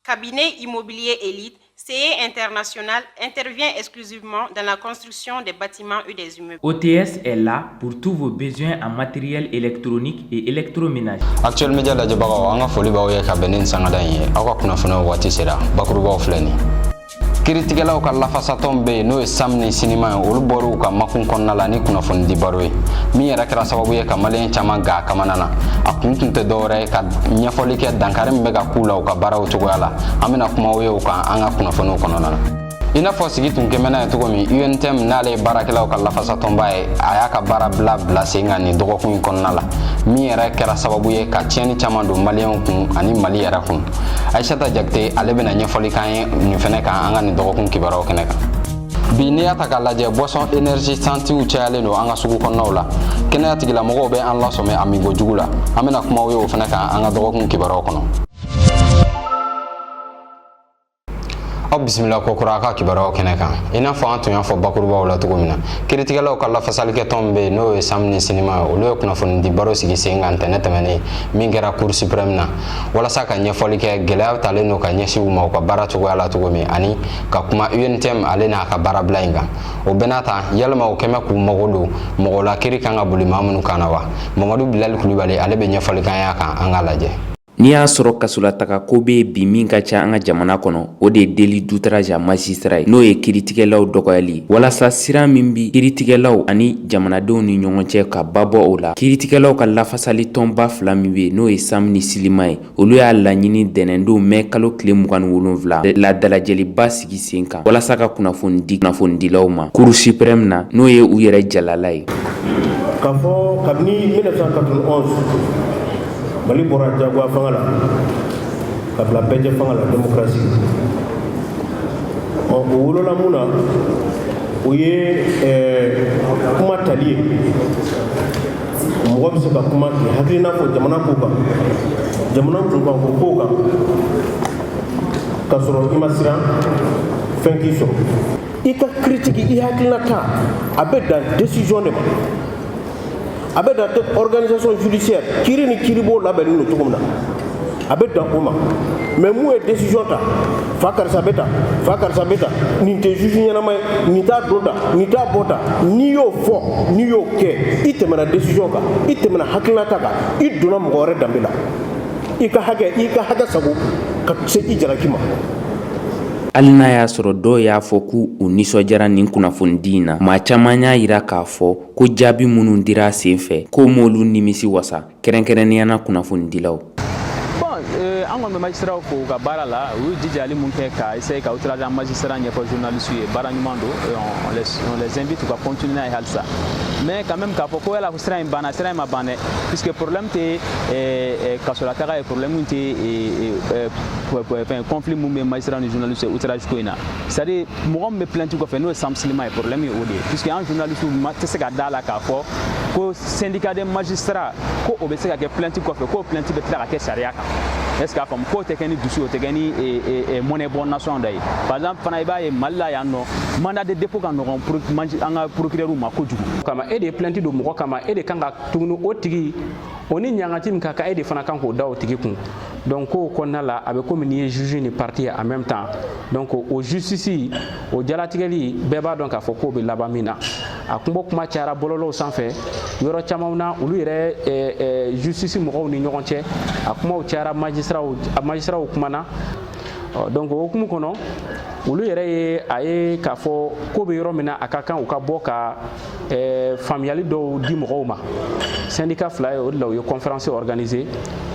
Cabinet Immobilier Élite, CE International intervient exclusivement dans la construction des bâtiments et des immeubles. OTS est là pour tous vos besoins en matériel électronique et électroménager. Actuel Media lajɛbagaw, an ka foli b'aw ye ka bɛn ni sangada in ye. Aw ka kunnafoniyaw waati sera, bakurubaw filɛ nin. Kiiritigɛlaw ka lafasatɔn bɛ yen, n'o ye SAM ni SYNIMA ye, olu bɔr'u ka makun kɔnɔna la ni kunnafoni di baro ye, min yɛrɛ kɛra sababu ye ka maliyɛn caman ga kamana na. A kun tun tɛ dɔwɛrɛ ye ka ɲɛfɔli kɛ dankari min bɛ ka k'u la u ka baaraw cogoya la. An bɛna kumaw ye o kan an ka kunnafoniw kɔnɔna na. I n'a fɔ sigi tun kɛmɛ n'a ye cogo min, UNTM, n'ale ye baarakɛlaw ka lafasatɔnba ye, a y'a ka baara bila bila sen kan nin dɔgɔkun in kɔnɔna la, min yɛrɛ kɛra sababu ye ka tiɲɛni caman don maliyɛnw kun ani Mali yɛrɛ kun. Ayisata Jakite, ale bɛna ɲɛfɔli k'an ye nin fɛnɛ kan an ka nin dɔgɔkun kibaruyaw kɛnɛ kan. Bi, n'i y'a ta k'a lajɛ, boisson énergisantiw cayalen don an ka sugu kɔnɔnaw la. Kɛnɛya tigilamɔgɔw bɛ an lasɔmɛ a minko jugu la. An bɛna kumaw ye o fɛnɛ kan an ka dɔgɔkun kibaruyaw kɔnɔ. Aw bisimila kokura a ka kibaruyaw kɛnɛ kan. I n'a fɔ an tun y'a fɔ bakurubaw la cogo min na, kiiritigɛlaw ka lafasalikɛtɔn bɛ yen, n'o ye SAM ni SYNIMA ye, olu ye kunnafoni di baro sigi sen kan ntɛnɛn tɛmɛnen min kɛra Cour suprême na, walasa ka ɲɛfɔli kɛ gɛlɛya talen don ka ɲɛsin u ma u ka baara cogoya la cogo min, ani ka kuma UNTM ale n'a ka baarabila in kan. O bɛɛ n'a ta, yalima o kɛmɛ k'u mago don mɔgɔw la, kiiri kan ka boli maa minnu kan na wa? Mamadu Bilali Kulubali, ale bɛ ɲɛfɔli kan y'a kan, an k'a lajɛ. N'i y'a sɔrɔ kasolataga ko bɛ bi min ka ca an ka jamana kɔnɔ, o de ye délit d'outrage à magistrat ye, n'o ye kiiritigɛlaw dɔgɔyali, walasa sira min bi kiiritigɛlaw ani jamanadenw ni ɲɔgɔn cɛ ka ba bɔ o la. Kiiritigɛlaw ka lafasali tɔnba fila min bɛ yen, n'o ye SAM ni SYNIMA ye, olu y'a laɲini dɛnɛndon mɛ kalo tile 27 la, dalajɛliba sigi sen kan walasa ka kunnafoni di kunnafonidilaw ma Cour suprême na, n'o ye u yɛrɛ jalala ye. K'a fɔ kabini 1991 Mali bɔra jagoya fanga la ka bila bɛɛjɛ fanga la, démocratie, ɔ o wolola mun na? O ye kuma tali ye. Mɔgɔ bɛ se ka kuma k'i hakilina fɔ jamana ko kan, jamana kunkanko kow kan, ka sɔrɔ i ma siran fɛn k'i sɔrɔ. I ka critique, i hakilina ta, a bɛ dan décision de ma, a bɛ dan organisation judiciaire, kiiri ni kiiribon labɛnnen don cogo min na, a bɛ dan o ma. Mais mun ye décision ta? Fa karisa bɛ ta, fa karisa bɛ ta, nin tɛ juge ɲɛnama ye, nin t'a don ta, nin t'a bɔ ta. N'i y'o fɔ, n'i y'o kɛ, i tɛmɛna décision kan, i tɛmɛna hakilinata kan, i donna mɔgɔ wɛrɛ danbe la, i ka hakɛ sago ka se i jalaki ma. Hali n'a y'a sɔrɔ dɔw y'a fɔ k'u u nisɔndiyara nin kunnafonidi in na, maa caman y'a yira k'a fɔ ko jaabi minnu dira a sen fɛ, k'o m'olu nimisi wasa, kɛrɛnkɛrɛnnenya na kunnafonidilaw. Bon, an kɔni bɛ magistrat fo u ka baara la. U y'u jijali mun kɛ ka essayer ka outrage en magistrat ɲɛfɔ journaliste ye, baara ɲuman don. On les invite u ka continuer n'a ye halisa. Mais quand même, k'a fɔ ko yala ko sira in banna, sira in ma ban dɛ, puisque problème tɛ kasolataga ye, problème tɛ fɛn conflit mun bɛ magistrat ni journaliste outrage ko in na. C'est à dire, mɔgɔ min bɛ plainte kɔfɛ, n'o ye SAM SYNIMA ye, problème ye o de ye, puisque an journaliste ma tɛ se ka da la k'a fɔ ko syndicat des magistrats ko o bɛ se ka kɛ plainte kɔfɛ, k'o plainte bɛ tila ka kɛ sariya kan. Est ce que a faamu k'o tɛ kɛ ni dusu, o tɛ kɛ ni mɔnɛ bɔ nasɔn dɔ ye? Par exemple fana, i b'a ye Mali la yan nɔ, mandat de dépôt ka nɔgɔn an ka procureur ma kojugu. Kama e de ye plainte don mɔgɔ kama, e de kan ka tuguni o tigi o ni ɲangati min ka kan, e de fana kan k'o da o tigi kun. Donc kow kɔnɔna la, a bɛ komi n'i ye juge ni partie ye en même temps. Donc o justice o jalatigɛli, bɛɛ b'a dɔn k'a fɔ k'o bɛ laban min na. A kunbɔ kuma cayara bɔlɔlɔw sanfɛ yɔrɔ caman na, olu yɛrɛ justice mɔgɔw ni ɲɔgɔn cɛ, a kumaw cayara, magistraw kumana. Donc o hukumu kɔnɔ, olu yɛrɛ ye a ye k'a fɔ ko bɛ yɔrɔ min na, a ka kan u ka bɔ ka faamuyali dɔw di mɔgɔw ma. Syndicat fila ye, o de la u ye conférence organiser.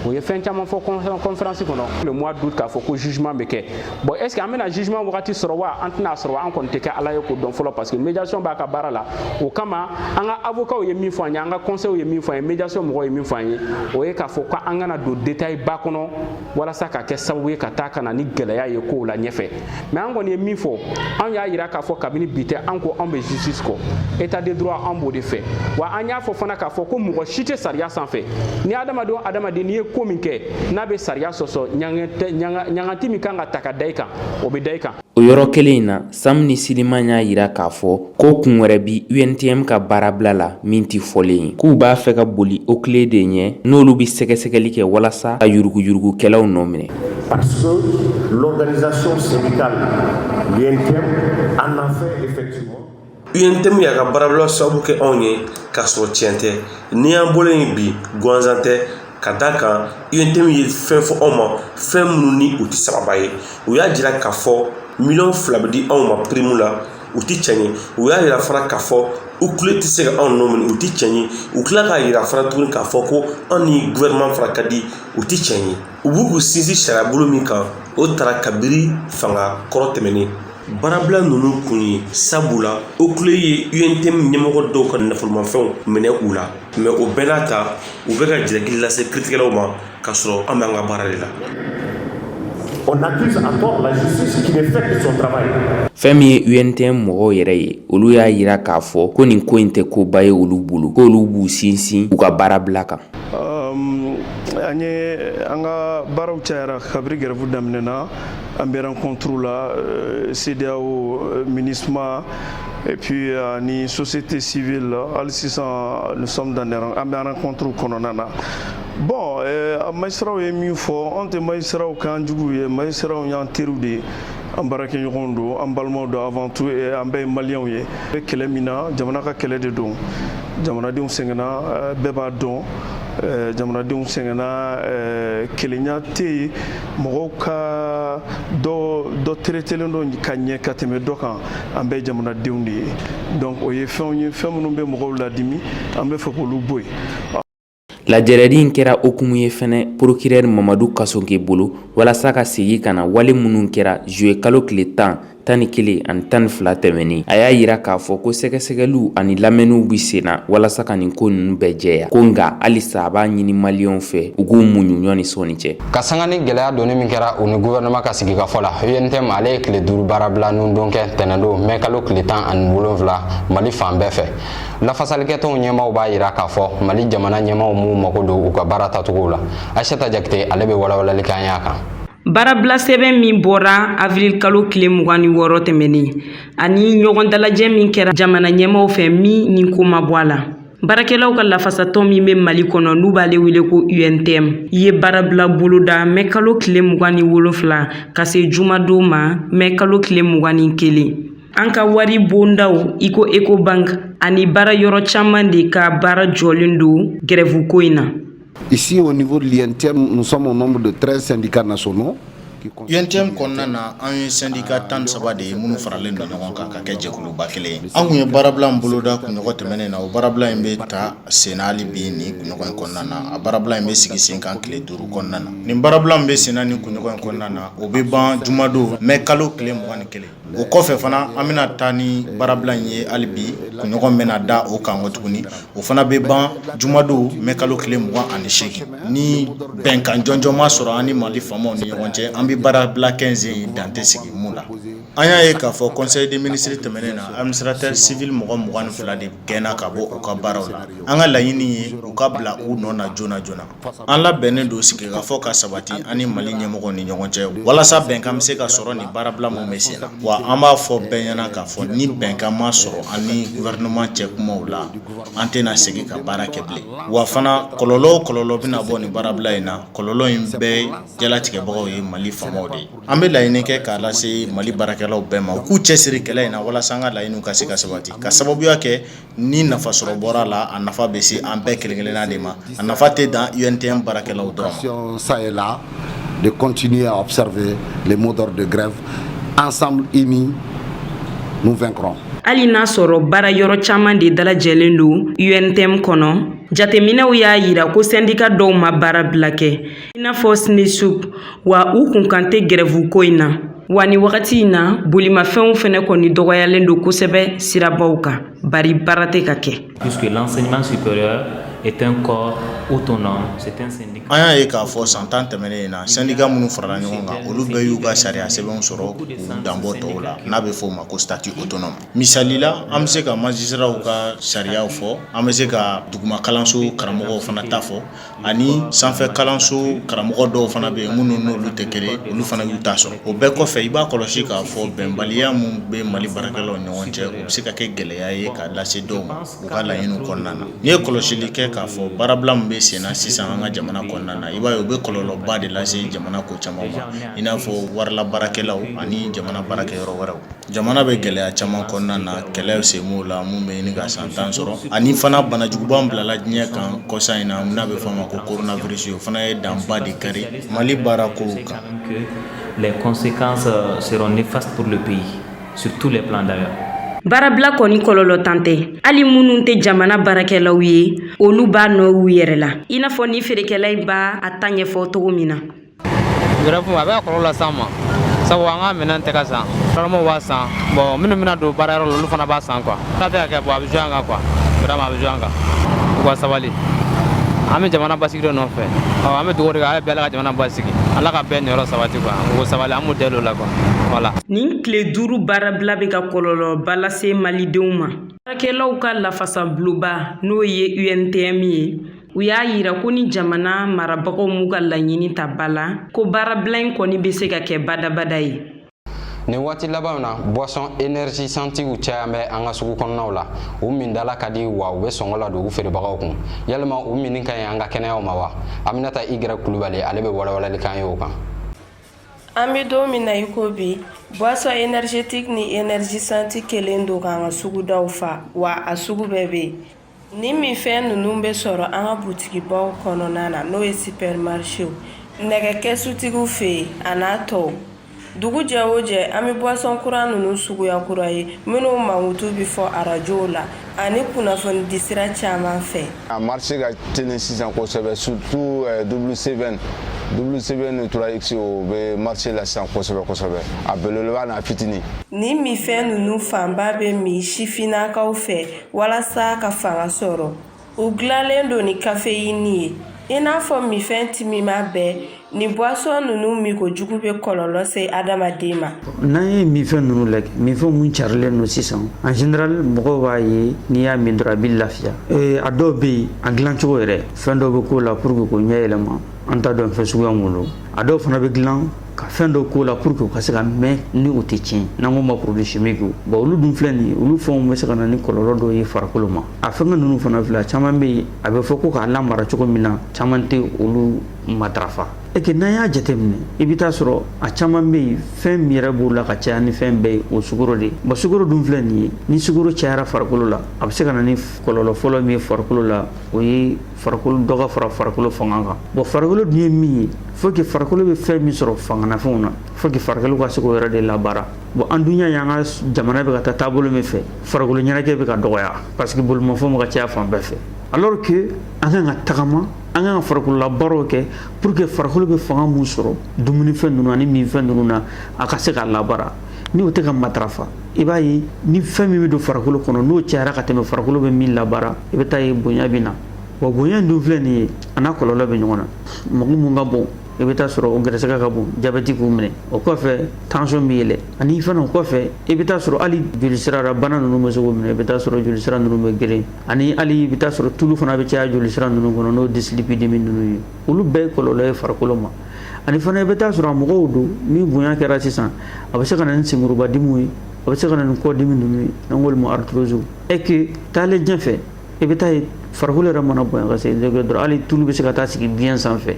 U ye fɛn caman fɔ conférence kɔnɔ le mois d'août, k'a fɔ ko jugement bɛ kɛ. Bon, est ce que an bɛna jugement wagati sɔrɔ wa, an tɛna sɔrɔ wa? An kɔni tɛ kɛ Ala ye k'o dɔn fɔlɔ, parce que médiation b'a ka baara la. O kama, an ka avocats ye min fɔ an ye, an ka conseils ye min fɔ an ye, médiation mɔgɔw ye min fɔ an ye, o ye k'a fɔ ko an kana don détail ba kɔnɔ walasa ka kɛ sababu ye ka taa ka na ni gɛlɛya ye kow la ɲɛfɛ. Mais an kɔni ye min fɔ, an y'a yira k'a fɔ kabini bi tɛ, an ko anw bɛ justice kɔ, état de droit, an b'o de fɛ. Wa an y'a fɔ fana k'a fɔ ko mɔgɔ si tɛ sariya sanfɛ. Ni adamaden o adamaden, n'i ye ko min kɛ n'a bɛ sariya sɔsɔ, ɲangati min kan ka ta ka da i kan, o bɛ da i kan. O yɔrɔ kelen in na, SAM ni SYNIMA y'a yira k'a fɔ ko kun wɛrɛ bi UNTM ka baarabila la min tɛ fɔlen ye, k'u b'a fɛ ka boli OCLEI de ɲɛ, n'olu bɛ sɛgɛsɛgɛli kɛ walasa ka yuruguyurugukɛlaw nɔ minɛ. Parce que l'organisation syndicale, l'UNTM, en a fait effectivement. UNTM y'a ka baarabila sababu kɛ anw ye k'a sɔrɔ tiɲɛ tɛ. N'i y'an bɔlen yen bi, gansan tɛ, ka d'a kan UNTM ye fɛn fɔ anw ma, fɛn minnu ni u tɛ sababa ye. U y'a jira k'a fɔ miliyɔn 2 bɛ di anw ma prime la, u tɛ tiɲɛ ye. U y'a jira fana k'a fɔ UCLE tɛ se ka anw nɔ minɛ, u tɛ tiɲɛ ye. U tila k'a jira fana tuguni k'a fɔ ko anw ni gouvernement fana ka di, u tɛ tiɲɛ ye. U b'u k'u sinsin sariya bolo min kan, o taara kabiri fanga kɔrɔ tɛmɛnen. Baarabila ninnu kun ye sabula UCLE ye UNTM ɲɛmɔgɔ dɔw ka nafolomafɛnw minɛ u la. Mais o bɛɛ n'a ta, u bɛ ka jalaki lase kiiritigɛlaw ma k'a sɔrɔ an b'an ka baara de la. On accuse à tort la justice qui ne fait que son travail. Fɛn min ye UNTM mɔgɔw yɛrɛ ye, olu y'a yira k'a fɔ ko nin ko in tɛ koba ye olu bolo, k'olu b'u sinsin u ka baarabila kan. An ye an ka baaraw cayara kabiri grève daminɛna. An bɛ rencontre la, CEDEAO, MINUSMA et puis ni société civile. Hali sisan, nous sommes dans des, an bɛ rencontre kɔnɔna na. Bon, magistrats ye min fɔ, an tɛ magistrats k'an juguw ye. Magistrats y'an teriw de ye, an baarakɛɲɔgɔnw don, an balimaw don. Avant tout, an bɛɛ ye maliyɛnw ye. Bɛ kɛlɛ min na, jamana ka kɛlɛ de don. Jamanadenw sɛgɛnna, bɛɛ b'a dɔn, jamanadenw sɛgɛnna, kelenya tɛ yen, mɔgɔw ka dɔ dɔ teretelen don ka ɲɛ ka tɛmɛ dɔ kan. An bɛɛ ye jamanadenw de ye. Donc o ye fɛnw ye, fɛn minnu bɛ mɔgɔw ladimi, an bɛ fɛ k'olu bɔ yen. Lajɛrɛli in kɛra hukumu ye fɛnɛ procureur Mamadu Kassogué bolo walasa ka segin ka na wale minnu kɛra juillet kalo tile 10, 11 ani 12 tɛmɛnen. A y'a yira k'a fɔ ko sɛgɛsɛgɛliw ani lamɛnniw bɛ sen na walasa ka nin ko ninnu bɛɛ jɛya, ko nka halisa a b'a ɲini maliyɛnw fɛ u k'u muɲu ɲɔni sɔnni cɛ. Ka sanga ni gɛlɛya donni min kɛra u ni gouvernement ka sigikafɔ la, UNTM ale ye tile 5 baarabila nun don kɛ tɛnɛndon mɛ kalo tile 17, Mali fan bɛɛ fɛ. Lafasalikɛtɔnw ɲɛmaw b'a yira k'a fɔ Mali jamana ɲɛmaw m'u mago don u ka baara tacogo la. Aïssata Jakite ale bɛ walawalali kɛ an y'a kan. Baarabila sɛbɛn min bɔra avril kalo tile 26 tɛmɛnen ani ɲɔgɔn dalajɛ min kɛra jamana ɲɛmaw fɛ, min ni ko ma bɔ a la, baarakɛlaw ka lafasatɔn min bɛ Mali kɔnɔ, n'u b'ale wele ko UNTM, ye baarabila boloda mɛ kalo tile 27 ka se jumadon ma, mɛ kalo tile 21. An ka wari bondaw i ko Ecobank ani baara yɔrɔ caman de ka baara jɔlen don grève ko in na. Ici, au niveau de l'UNTM, nous sommes au nombre de 13 syndicats nationaux. UNTM kɔnɔna na, an ye syndicat 13 de ye minnu faralen don ɲɔgɔn kan ka kɛ jɛkuluba kelen ye. An kun ye baarabila min boloda kunɲɔgɔn tɛmɛnen na, o baarabila in bɛ ta sen na hali bi nin kunɲɔgɔn in kɔnɔna na. A baarabila in bɛ sigi sen kan tile 5 kɔnɔna na. Nin baarabila min bɛ sen na nin kunɲɔgɔn in kɔnɔna na, o bɛ ban jumadon mɛ kalo tile 21. O kɔfɛ fana, an bɛna taa ni baarabila in ye hali bi kunɲɔgɔn bɛna da o kan kɔ tuguni. O fana bɛ ban jumadon mɛ kalo tile 28. Ni bɛnkan jɔnjɔn ma sɔrɔ an ni Mali faamaw ni ɲɔgɔn cɛ, an bɛ baarabila 15 in dan tɛ sigi mun la. An y'a ye k'a fɔ conseil des ministres tɛmɛnen na, administrateur civil mɔgɔ 22 de gɛnna ka bɔ u ka baaraw la. An ka laɲini ye u ka bila u nɔ na joona joona. An labɛnnen don sigikafɔ ka sabati an ni Mali ɲɛmɔgɔw ni ɲɔgɔn cɛ walasa bɛnkan bɛ se ka sɔrɔ nin baarabila min bɛ sen na. Wa an b'a fɔ bɛɛ ɲɛna k'a fɔ ni bɛnkan ma sɔrɔ an ni gouvernement cɛ kumaw la, an tɛna segin ka baara kɛ bilen. Wa fana, kɔlɔlɔ o kɔlɔlɔ bɛna bɔ nin baarabila in na, kɔlɔlɔ in bɛɛ jalatigɛbagaw ye Mali faamaw de ye. An bɛ laɲini kɛ k'a lase Mali baarakɛlaw bɛɛ ma, u k'u cɛsiri kɛlɛ in na walasa an ka laɲiniw ka se ka sabati, ka sababuya kɛ ni nafa sɔrɔ bɔra la, a nafa bɛ se an bɛɛ kelen kelenna de ma, a nafa tɛ dan UNTM baarakɛlaw dɔrɔn ma. Ça et là, de continuer à observer les mots d'ordre de grève. Ensemble, unis, nous vaincrons. Hali n'a sɔrɔ baara yɔrɔ caman de dalajɛlen don UNTM kɔnɔ, jateminɛw y'a yira ko syndicat dɔw ma baara bila kɛ, i n'a fɔ SNESUP, wa u kunkan tɛ grève ko in na. Wa ni wagati in na, bolimafɛnw fɛnɛ kɔni dɔgɔyalen don kosɛbɛ sirabaw kan, bari baara tɛ ka kɛ. Puisque l'enseignement supérieur est un corps autonome, c'est un syndicat. An y'a ye k'a fɔ san 10 tɛmɛnen in na, syndicat minnu farala ɲɔgɔn kan, olu bɛɛ y'u ka sariya sɛbɛnw sɔrɔ k'u danbɔ tɔw la, n'a bɛ fɔ o ma ko statut autonome. Misali la, an bɛ se ka magistrats ka sariyaw fɔ, an bɛ se ka duguma kalanso karamɔgɔw fana ta fɔ, ani sanfɛ kalanso karamɔgɔ dɔw fana bɛ yen minnu n'olu tɛ kelen, olu fana y'u ta sɔrɔ. O bɛɛ kɔfɛ, i b'a kɔlɔsi k'a fɔ bɛnbaliya min bɛ Mali baarakɛlaw ni ɲɔgɔn cɛ, o bɛ se ka kɛ gɛlɛya ye k'a lase dɔw ma u ka laɲiniw kɔnɔna na. N'i ye kɔlɔsili kɛ k'a fɔ baarabila min bɛ sen na sisan an ka jamana kɔnɔna na, i b'a ye o bɛ kɔlɔlɔba de lase jamana ko caman ma, i n'a fɔ warila baarakɛlaw ani jamana baarakɛyɔrɔ wɛrɛw. Jamana bɛ gɛlɛya caman kɔnɔna na, kɛlɛ sen b'o la mun bɛ ɲini ka san 10 sɔrɔ, ani fana banajuguba bilala diɲɛ kan kɔsa in na, n'a bɛ fɔ a ma ko coronavirus. O fana ye danba de kari Mali baarakow kan. Les conséquences seront néfastes pour le pays, sur tous les plans d'ailleurs. Baarabila kɔni kɔlɔlɔ tan tɛ. Hali minnu tɛ jamana baarakɛlaw ye, olu b'a nɔ y'u yɛrɛ la, i n'a fɔ ni feerekɛla in b'a a ta ɲɛfɔ cogo min na. Grève a bɛ kɔlɔlɔ las'an ma, sabu an ka minɛn tɛ ka san, sotramaw b'a san. Bon, minnu bɛna don baarayɔrɔ la, olu fana b'a san quoi. N'a tɛ ka kɛ, bon, a bɛ jouer an kan quoi. Vraiment, a bɛ jouer an kan. U ka sabali, an bɛ jamana basigi dɔ nɔfɛ. Ɔ, an bɛ dugawu de kɛ, hali bi Ala ka jamana basigi, Ala ka bɛɛ niyɔrɔ sabati quoi. U ko sabali, an b'u deli o la quoi, voilà. Nin tile 5 baarabila bɛ ka kɔlɔlɔba lase malidenw ma. Baarakɛlaw ka lafasabulonba, n'o ye UNTM ye, u y'a yira ko ni jamana marabagaw m'u ka laɲini ta ba la, ko baarabila in kɔni bɛ se ka kɛ badabada ye. Nin waati labanw na, boisson énergisantiw caya bɛ an ka sugu kɔnɔnaw la. U mindala ka di wa, u bɛ sɔngɔ la don u feerebagaw kun. Yalima u minni ka ɲi an ka kɛnɛyaw ma wa? Aminata Y Kulubali, ale bɛ walawalali kan ye o kan. An bɛ don min na i ko bi, boisson énergétique ni énergisante kelen don k'an ka sugudaw fa wa, a sugu bɛɛ bɛ yen. Ni minfɛn ninnu bɛ sɔrɔ an ka butigibaw kɔnɔna na, n'o ye supermarché, nɛgɛ kɛsutigiw fɛ yen, a n'a tɔw. Dugu jɛ o jɛ, an bɛ boisson kura ninnu suguya kura ye minnu mankutu bɛ fɔ arajow la ani kunnafonidisira caman fɛ. A marché ka teli sisan kosɛbɛ, surtout W7, W7 ni 3X, o bɛ marché la sisan kosɛbɛ kosɛbɛ, a belebeleba n'a fitinin. Nin minfɛn ninnu fanba bɛ min sifinnakaw fɛ walasa ka fanga sɔrɔ. U dilanlen don ni caféine ye. I n'a fɔ minfɛn timima bɛɛ, ni boisson ninnu minko jugu bɛ kɔlɔlɔ se adamaden ma. N'an ye minfɛn ninnu lajɛ, minfɛn mun carilen don sisan, en général mɔgɔw b'a ye n'i y'a min dɔrɔn, a b'i lafiya. A dɔw bɛ yen, a dilancogo yɛrɛ, fɛn dɔw bɛ k'o la pour que k'o ɲɛ yɛlɛma, an t'a dɔn fɛn suguya mun don. A dɔw fana bɛ dilan ka fɛn dɔw k'o la pour que u ka se ka mɛn ni o tɛ tiɲɛ, n'an ko ma produit chimique. Bon, olu dun filɛ nin ye, olu fɛnw bɛ se ka na ni kɔlɔlɔ dɔw ye farikolo ma. A fɛngɛ ninnu fana filɛ, a caman bɛ yen, a bɛ fɔ ko k'a lamara cogo min na, caman tɛ olu matarafa. E que n'an y'a jateminɛ, i bɛ taa sɔrɔ a caman bɛ yen, fɛn min yɛrɛ b'o la ka caya ni fɛn bɛɛ ye, o sukaro de ye. Bon, sukaro dun filɛ nin ye, ni sukaro cayara farikolo la, a bɛ se ka na ni kɔlɔlɔ fɔlɔ min ye farikolo la, o ye farikolo dɔ ka fara farikolo fanga kan. Bon, farikolo dun ye min ye, faut que farikolo bɛ fɛn min sɔrɔ fanganafɛnw na, faut que farikolo ka se k'o yɛrɛ de labaara. Bon, an dun y'a ye, an ka jamana bɛ ka taa taabolo min fɛ, farikolo ɲɛnajɛ bɛ ka dɔgɔya, parce que bolimafɛnw bɛ ka caya fan bɛɛ fɛ, alors que an kan ka tagama, an kan ka farikololabaaraw kɛ pour que farikolo bɛ fanga mun sɔrɔ dumunifɛn ninnu ani minfɛn ninnu na, a ka se k'a labaara. Ni o tɛ ka matarafa, i b'a ye ni fɛn min bɛ don farikolo kɔnɔ, n'o cayara ka tɛmɛ farikolo bɛ min labaara, i bɛ taa ye bonya bɛ na. Wa bonya in dun filɛ nin ye, a n'a kɔlɔlɔ bɛ ɲɔgɔn na. Mɔgɔ mun ka bon, i bɛ taa sɔrɔ o gɛrɛsɛgɛ ka bon, jabɛti k'u minɛ, o kɔfɛ tension bɛ yɛlɛ, ani fana o kɔfɛ i bɛ taa sɔrɔ hali jolisira bana ninnu bɛ se k'o minɛ. I bɛ taa sɔrɔ jolisira ninnu bɛ geren, ani hali i bɛ taa sɔrɔ tulu fana bɛ caya jolisira ninnu kɔnɔ, n'o dyslipidémie ninnu ye. Olu bɛɛ ye kɔlɔlɔ ye farikolo ma. Ani fana i bɛ taa sɔrɔ a mɔgɔw don, ni bonya kɛra sisan, a bɛ se ka na ni senkurubadimiw ye, a bɛ se ka na ni kɔdimi ninnu ye, n'an k'olu ma arthrose. Et que taalen ɲɛfɛ, i bɛ taa ye farikolo yɛrɛ mana bonya ka se degré dɔrɔn, hali tulu bɛ se ka taa sigi biyɛn sanfɛ.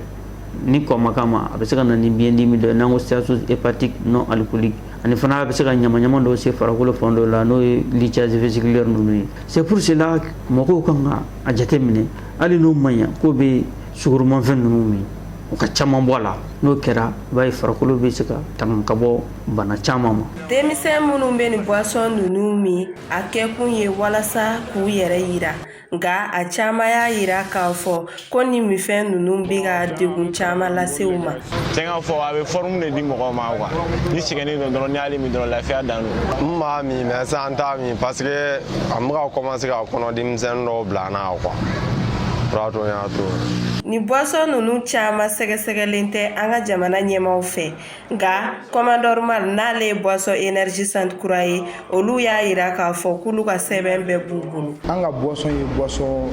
Ni kɔ ma k'a ma, a bɛ se ka na ni biyɛndimi dɔ ye, n'an ko stéatose hépatique non alcoolique. Ani fana a bɛ se ka ɲamaɲama dɔw se farikolo fan dɔw la, n'o ye lithiase vésiculaire ninnu ye. C'est pour cela mɔgɔw kan ka a jateminɛ, hali n'o ma ɲa k'o bɛ sukoromafɛn ninnu min, u ka caman bɔ a la. N'o kɛra, i b'a ye farikolo bɛ se ka tanga ka bɔ bana caman ma. Denmisɛn minnu bɛ nin boisson ninnu min, a kɛkun ye walasa k'u yɛrɛ yira, nka a caman y'a yira k'a fɔ ko nin minfɛn ninnu bɛ ka degun caman lase u ma. Tiɲɛ ka fɔ, a bɛ forme de di mɔgɔw ma quoi. Ni sɛgɛnnen don dɔrɔn, n'i y'ale min dɔrɔn, lafiya dan don. N b'a min, mais sisan n t'a min, parce que a bɛ ka commencer ka kɔnɔdimi dɔw bila n na quoi. O de y'a to n y'a to yen. Nin boisson ninnu caman sɛgɛsɛgɛlen tɛ an ka jamana ɲɛmaw fɛ, nka Commodore Mal, n'ale ye boisson énergisante kura ye, olu y'a yira k'a fɔ k'olu ka sɛbɛn bɛɛ b'u bolo. An ka boisson ye boisson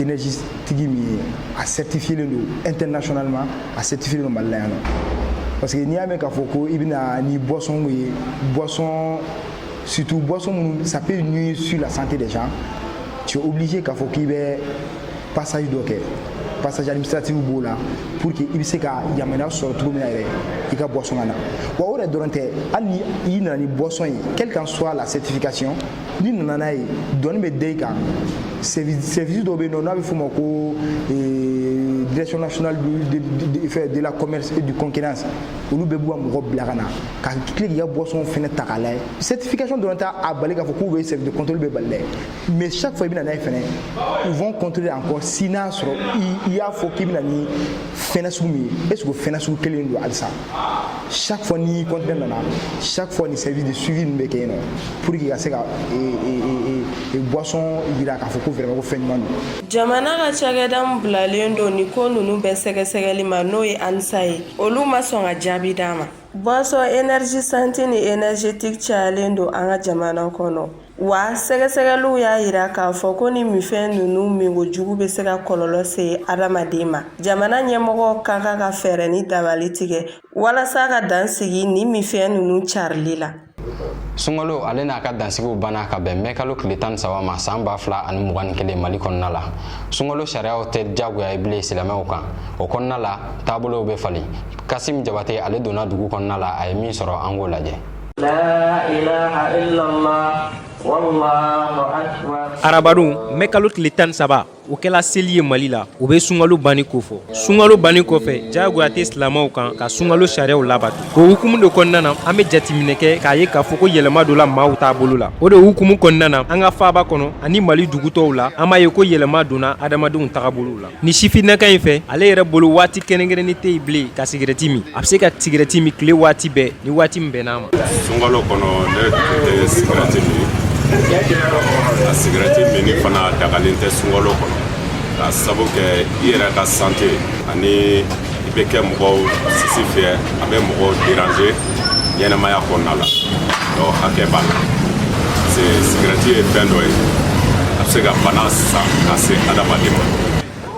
énergétique min ye, a certifié don internationalement, a certifié don Mali la yan nɔ, parce que n'i y'a mɛn k'a fɔ ko i bɛna ni boisson ye, boisson, surtout boisson minnu ça peut nuire sur la santé des gens, tu es obligé k'a fɔ k'i bɛ Passage dɔ kɛ, passage administratif b'o la, pour que i bɛ se ka yamaruya sɔrɔ cogo min na yɛrɛ i ka boisson ka na. Wa o yɛrɛ dɔrɔn tɛ, hali ni i nana ni boisson ye, quelle qu'en soit la certification, n'i nana n'a ye, douane bɛ da i kan. Service dɔ bɛ yen nɔ n'a bɛ f'o ma ko Direction nationale de la commerce et du concurrence, olu bɛɛ b'u ka mɔgɔ bila ka na ka tila k'i ka boisson fɛnɛ ta k'a lajɛ. Certification dɔrɔn t'a a bali k'a fɔ k'u bɛ service de contrôle bɛ bali dɛ, mais chaque fois i bɛ na n'a ye fɛnɛ, ils vont contrôler encore si n'a sɔrɔ i y'a fɔ k'i bɛ na ni fɛnɛ sugu min ye, est ce que o fɛnɛ sugu kelen don halisa. Chaque fois ni conteneur nana, chaque fois ni service de suivi ninnu bɛ kɛ yen nɔ pour que ka se ka boisson yira k'a fɔ ko vraiment ko fɛn ɲuman don. Jamana ka cakɛda min bilalen don nin ko ninnu bɛɛ sɛgɛsɛgɛli ma, n'o ye ANSA ye, olu ma sɔn ka jaabi d'a ma. Boisson énergisante ni énergétique cayalen don an ka jamana kɔnɔ, wa sɛgɛsɛgɛliw y'a yira k'a fɔ ko ni minfɛn ninnu minkojugu bɛ se ka kɔlɔlɔ se adamaden ma. Jamana ɲɛmɔgɔw ka kan ka fɛɛrɛ ni dabali tigɛ walasa ka dan sigi nin minfɛn ninnu carili la. Sunkalo ale n'a ka dansigiw banna ka bɛn mɛkalo tile 13 ma san 2021 Mali kɔnɔna la. Sunkalo sariyaw tɛ diyagoya ye bilen silamɛw kan. O kɔnɔna la, taabolow bɛ falen. Kasim Jabate ale donna dugu kɔnɔna la, a ye min sɔrɔ, an k'o lajɛ. La ilaha illallah wallahu akbar. Arabadon, mɛkalo tile 13, o kɛla seli ye Mali la. O bɛ sunkalo banni kofɔ. Sunkalo banni kɔfɛ, diyagoya tɛ silamɛw kan ka sunkalo sariyaw labato. O hukumu de kɔnɔna na, an bɛ jateminɛ kɛ k'a ye k'a fɔ ko yɛlɛma dɔ la maaw taabolo la. O de hukumu kɔnɔna na, an ka faaba kɔnɔ ani Mali dugutɔw la, an b'a ye ko yɛlɛma donna adamadenw tagabolo la. Ni sifinnaka in fɛ, ale yɛrɛ bolo, waati kɛrɛnkɛrɛnni tɛ yen bilen ka sigirɛti min. A bɛ se ka sigirɛti min tile waati bɛɛ ni waati min bɛnn'a ma. Sunkalo kɔnɔ, ne tɛ sigirɛti min. A sigirɛti minni fana dagalen tɛ sunkalo kɔnɔ, k'a sabu kɛ i yɛrɛ ka santé ani i bɛ kɛ mɔgɔw sisi fiyɛ, a bɛ mɔgɔw déranger ɲɛnɛmaya kɔnɔna la. Donc hakɛ b'a la, parce que sigirɛti ye fɛn dɔ ye, a bɛ se ka bana san ka se adamaden ma.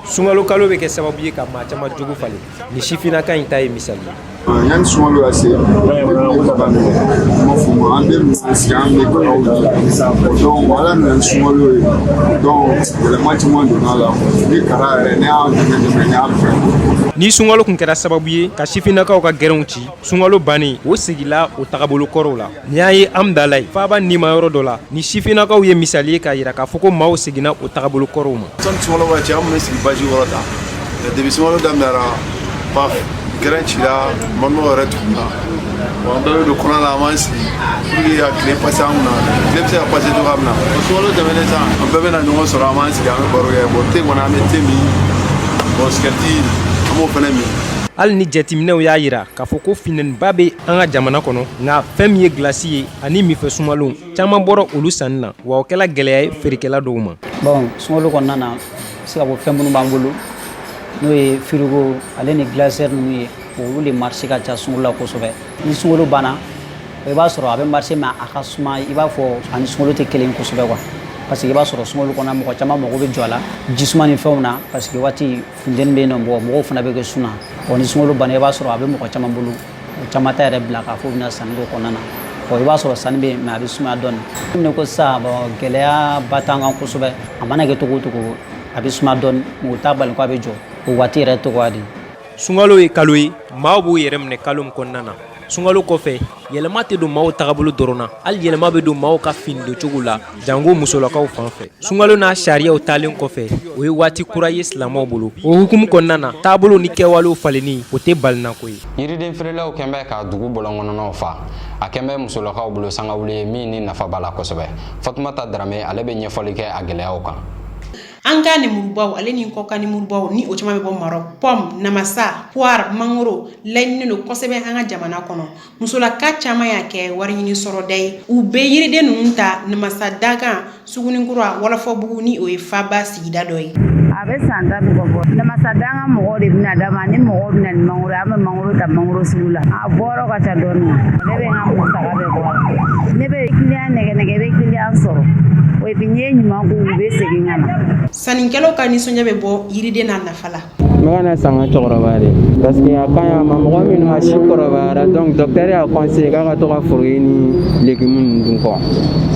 Sunkalo kalo bɛ kɛ sababu ye ka maa caman jogo falen. Ni sifinnaka in ta ye misali ye. Yanni sunkalo ka se, ne tun bɛ kaba minɛ, n m'a fɔ ma, an bɛ ninnu sigi, an bɛ kakaw di. Donc Ala nana ni sunkalo ye, donc yɛlɛma caman donna a la. Ni kara yɛrɛ, ne y'a dɛmɛ dɛmɛ, n y'a fɛ. Ni sunkalo tun kɛra sababu ye ka sifinnakaw ka gɛrɛnw ci, sunkalo bannen, o segila o tagabolo kɔrɔw la. Nin y'a ye Amdalayi faaba nima yɔrɔ dɔ la, ni sifinnakaw ye misali ye k'a yira k'a fɔ ko maaw seginna o tagabolo kɔrɔw ma. Sani sunkalo ka cɛ, an tun bɛ sigi basi kɔrɔ ta. Mais depuis sunkalo daminɛra, paf, gɛrɛn cira, manɔgɔ yɛrɛ tuguna. Bon, an bɛɛ bɛ don kɔnɔ la, an b'an sigi pour que ka tile passer an kunna, tile bɛ se ka passer cogoya min na. Bon, sunkalo tɛmɛnen sisan, an bɛɛ bɛ na ɲɔgɔn sɔrɔ, an b'an sigi, an bɛ baro kɛ. Bon, te kɔni, an bɛ te min. Bon, sigɛriti, an b'o fana min. Hali ni jateminɛw y'a yira k'a fɔ ko funteniba bɛ an ka jamana kɔnɔ, nka fɛn min ye gilasi ye ani minfɛn sumalenw, caman bɔra olu sanni na, wa o kɛla gɛlɛya ye feerekɛla dɔw ma. Bon, sunkalo kɔnɔna na, se ka fɔ fɛn minnu b'an bolo, n'o ye frigo ale ni glacière ninnu ye, olu de marché ka ca sunkalo la kosɛbɛ. Ni sunkalo banna, i b'a sɔrɔ a bɛ marché, mais a ka suma, i b'a fɔ ani sunkalo tɛ kelen kosɛbɛ quoi, parce que i b'a sɔrɔ sunkalo kɔnɔ, mɔgɔ caman mago bɛ jɔ a la jisuma ni fɛnw na, parce que waati funteni bɛ yen nɔ, mɔgɔ mɔgɔw fana bɛ kɛ sun na. Ni sunkalo banna, i b'a sɔrɔ a bɛ mɔgɔ caman bolo, o caman ta yɛrɛ bila k'a fɔ u bɛna sanni k'o kɔnɔna na. Bon, i b'a sɔrɔ sanni bɛ yen, mais a bɛ sumaya dɔɔni. Ne ko sisan, bon, gɛlɛya ba t'an kan kosɛbɛ. A mana kɛ cogo o cogo, a bɛ suma dɔɔni, mais o t'a bali ko a bɛ jɔ o waati yɛrɛ tɔgɔya de. Sunkalo ye kalo ye maaw b'u yɛrɛ minɛ kalo min kɔnɔna na. Sunkalo kɔfɛ, yɛlɛma tɛ don maaw tagabolo dɔrɔn na, hali yɛlɛma bɛ don maaw ka fini doncogo la, jango musolakaw fan fɛ. Sunkalo n'a sariyaw taalen kɔfɛ, o ye waati kura ye silamɛw bolo. O hukumu kɔnɔna na, taabolo ni kɛwalew falenni, o tɛ balinako ye. Yiriden feerelaw kɛn bɛ ka dugu bɔlɔnkɔnɔnaw fa. A kɛn bɛ musolakaw bolo sangawuli ye min ni nafa b'a la kosɛbɛ. Fatumata Darame ale bɛ ɲɛfɔli kɛ a gɛlɛyaw kan. An ka nemurubaw ale ni kɔkan nemurubaw ni o caman bɛ bɔ Maroc, pomme, namasa, poire, mangoro laɲininen don kosɛbɛ an ka jamana kɔnɔ. Musolaka caman y'a kɛ wari ɲini sɔrɔda ye. U bɛ yiriden ninnu ta namasa dakan Suguninkura Wɔlɔfɔbugu, ni o ye faba sigida dɔ ye. A bɛ san 10 ni kɔ bɔ. Namasa danga mɔgɔw de bɛna d'a ma, ni mɔgɔw bɛna ni mangoro, an bɛ mangoro ta mangoro sugu la. A bɔrɔ ka ca dɔɔni. Ne bɛ n ka musaka bɛɛ bɔ a la. Ne bɛ client nɛgɛ nɛgɛ, i bɛ client sɔrɔ. O Et puis n'i ye ɲuman k'u u bɛ segin ka na. Sannikɛlaw ka nisɔndiya bɛ bɔ yiriden n'a nafa la. N bɛ ka na san ka cɛkɔrɔba de parce que a ka ɲi a ma, mɔgɔ minnu a si kɔrɔbayara, donc docteur y'a conseillé k'a ka to ka fruits ni légumes ninnu dun quoi.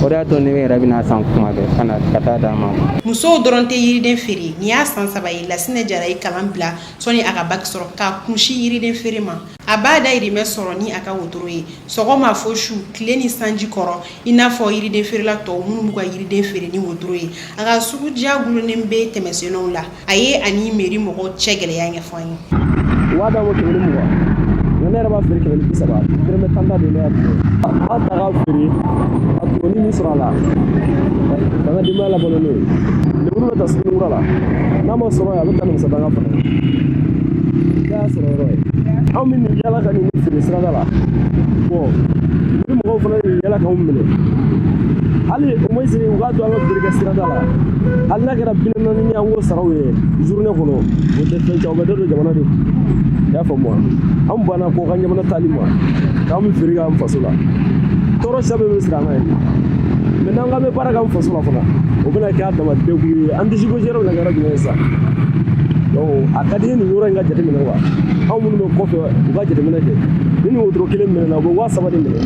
O de y'a to ne yɛrɛ bɛna san kuma bɛɛ ka na ka taa d'a ma. Musow dɔrɔn tɛ yiriden feere. Nin y'a san 3 ye Lasinɛ Jara ye kalan bila sɔnni a ka bac sɔrɔ k'a kunsin yiriden feere ma. A b'a dayirimɛ sɔrɔ ni a ka wotoro ye sɔgɔma fo su, tile ni sanji kɔrɔ, i n'a fɔ yiriden feerela tɔw minnu b'u ka yiriden feere ni wotoro ye. A ka sugudiya gulonnen bɛ tɛmɛsennaw la. A ye ani mairie mɔgɔw cɛ gɛlɛya ɲɛfɔ an ye. U b'a d'an ma 120, nka ne yɛrɛ b'a feere 130, dɔrɔmɛ 10 ta de ne y'a feere. N b'a ta k'a feere, a tɔni min sɔrɔ a la, ka n ka denbaya labalo n'o ye. Lemuru bɛ ta sugunikura la, n'a ma sɔrɔ yen, a bɛ taa namisadanga fana ye. Ne y'a sɔrɔ yɔrɔ ye. Anw bɛ nin yala ka nin feere sirada la. Bon, ni mɔgɔw fana ye yala k'anw minɛ, hali au moins u k'a to an ka feere kɛ sirada la, hali n'a kɛra 40 ye, an k'o sara u ye journée kɔnɔ, o tɛ fɛn caman, o bɛ dɔ don jamana de kun. I y'a faamu wa? An banna kɔkan jamana taali ma k'an bɛ feere k'an faso la. Tɔɔrɔ siya bɛɛ bɛ siri an na yen. Mais n'an k'an bɛ baara k'an faso la fana, o bɛna kɛ a dama degun ye. An disi gosi yɔrɔ bɛna kɛ yɔrɔ jumɛn ye sisan? Donc a ka di n ye nin yɔrɔ in ka jateminɛ quoi. Anw minnu bɛ kɔfɛ, u ka jateminɛ kɛ. Ni nin wotoro kelen minɛna, u bɛ 3000 de minɛ.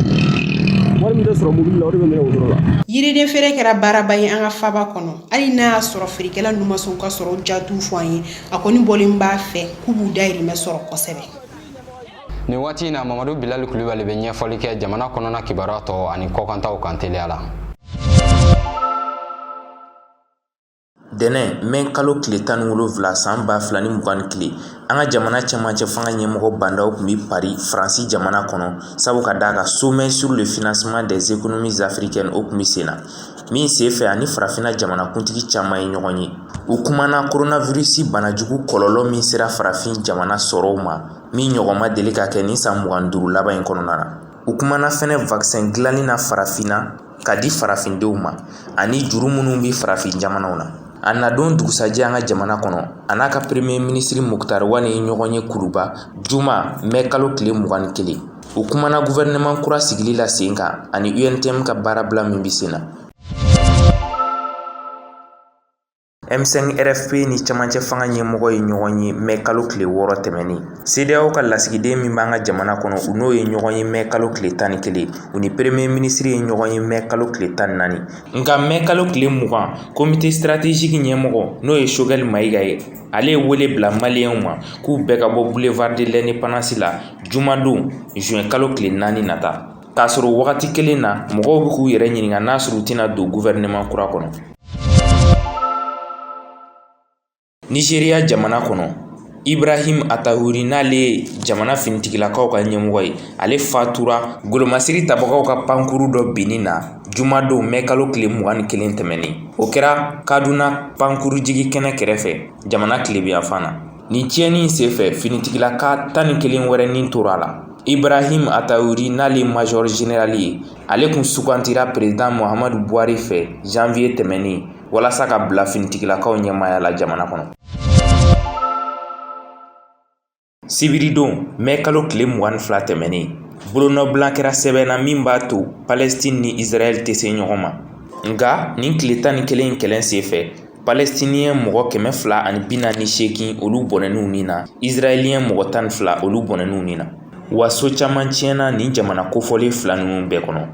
Wari min tɛ sɔrɔ mobili la, o de bɛ minɛ wotoro la. Yiriden feere kɛra baaraba ye an ka faba kɔnɔ. Hali n'a y'a sɔrɔ feerekɛla ninnu ma sɔn u ka sɔrɔ jatiw fɔ an ye, a kɔni bɔlen b'a fɛ k'u b'u dayirimɛ sɔrɔ kosɛbɛ. Nin waati in na, Mamadu Bilali Kulibali bɛ ɲɛfɔli kɛ jamana kɔnɔna kibaruya tɔ ani kɔkantaw kan teliya la. Dɛnɛ, mɛ kalo tile 17 san 2021, an ka jamana cɛmancɛ fanga ɲɛmɔgɔ Ba Ndaw tun bɛ Paris, Faransi jamana kɔnɔ, sabu ka d'a kan sommet sur le financement des économies africaines, o tun bɛ sen na. Min senfɛ, ani farafinna jamanakuntigi caman ye ɲɔgɔn ye. U kumana coronavirus banajugu kɔlɔlɔ min sera farafin jamana sɔrɔw ma, min ɲɔgɔn ma deli ka kɛ nin san 25 laban in kɔnɔna na. U kumana fɛnɛ vaccin dilanni na farafinna ka di farafindenw ma, ani juru minnu bɛ farafin jamanaw na. A nadon dugusajɛ an ka jamana kɔnɔ, a n'a ka premier ministre Moctar Ouane ye ɲɔgɔn ye Kuluba juma, mɛ kalo tile 21. U kumana gouvernement kura sigili la sen kan ani UNTM ka baarabila min bɛ sen na. M5 RFP ni camancɛ fanga ɲɛmɔgɔ ye ɲɔgɔn ye mɛ kalo tile 6 tɛmɛnen. CEDEAO ka lasigiden min b'an ka jamana kɔnɔ, u n'o ye ɲɔgɔn ye mɛ kalo tile 11. U ni premier ministre ye ɲɔgɔn ye mɛ kalo tile 14. Nka mɛ kalo tile 20, comité stratégique ɲɛmɔgɔ, n'o ye Choguel Maïga ye, ale ye wele bila maliyɛnw ma k'u bɛɛ ka bɔ boulevard de l'indépendance la jumadon, juin kalo tile 4 nata. K'a sɔrɔ wagati kelen na, mɔgɔw bɛ k'u yɛrɛ ɲininka n'a sɔrɔ u tɛna don gouvernement kura kɔnɔ. Nizeriya jamana kɔnɔ, Ibrahim Atahuri, n'ale ye jamana finitigilakaw ka ɲɛmɔgɔ ye, ale fatura golomasiri tabagaw ka pankuru dɔ binni na jumadon, mɛ kalo tile 21 tɛmɛnen. O kɛra Kaduna pankurujigi kɛnɛ kɛrɛfɛ, jamana tilebinyanfan na. Nin tiɲɛni in senfɛ, finitigilaka 11 wɛrɛ ni tora a la. Ibrahim Atahuri, n'ale ye major général ye, ale kun sugantira président Muhammadu Buhari fɛ janvier tɛmɛnen walasa ka bila finitigilakaw ɲɛmaaya la jamana kɔnɔ. Sibiridon, mɛ kalo tile 22 tɛmɛnen, bolonɔbila kɛra sɛbɛn na min b'a to Palestine ni Israël tɛ se ɲɔgɔn ma. Nka nin tile 11 in kɛlɛ senfɛ, Palestinien mɔgɔ 248, olu bɔnɛn'u ni na, Israélien mɔgɔ 12, olu bɔnɛn'u ni na. Wa so caman tiɲɛna nin jamana kofɔlen fila ninnu bɛɛ kɔnɔ.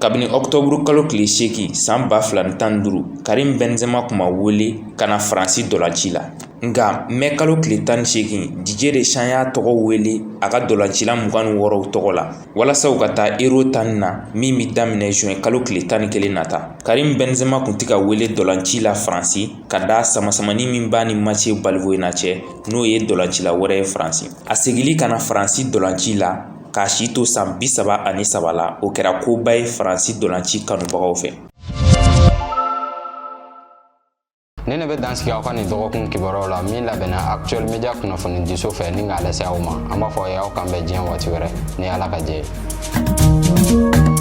Kabini ɔkutɔburu kalo tile 8 san 2015, Karim Benzema tun ma wele ka na Faransi dɔlanci la. Nka mɛ kalo tile 18, Didier Deschamps y'a tɔgɔ wele a ka dɔlancila 26 tɔgɔ la walasa u ka taa Euro tan na min bɛ daminɛ juin kalo tile 11 nata. Karim Benzema tun tɛ ka wele dɔlanci la Faransi ka da samasamani min b'a ni Mathieu Valbuena cɛ, n'o ye dɔlancila wɛrɛ ye Faransi. A segili ka na Faransi dɔlanci la k'a si to san 33 la, o kɛra koba ye Faransi dɔlanci kanubagaw fɛ. Nin de bɛ dan sigi aw ka nin dɔgɔkun kibaruyaw la min labɛnna Actuel Media kunnafonidiso fɛ ni k'a lase aw ma. An b'a fɔ aw ye aw k'an bɛn diɲɛ waati wɛrɛ ni Ala ka jɛ ye.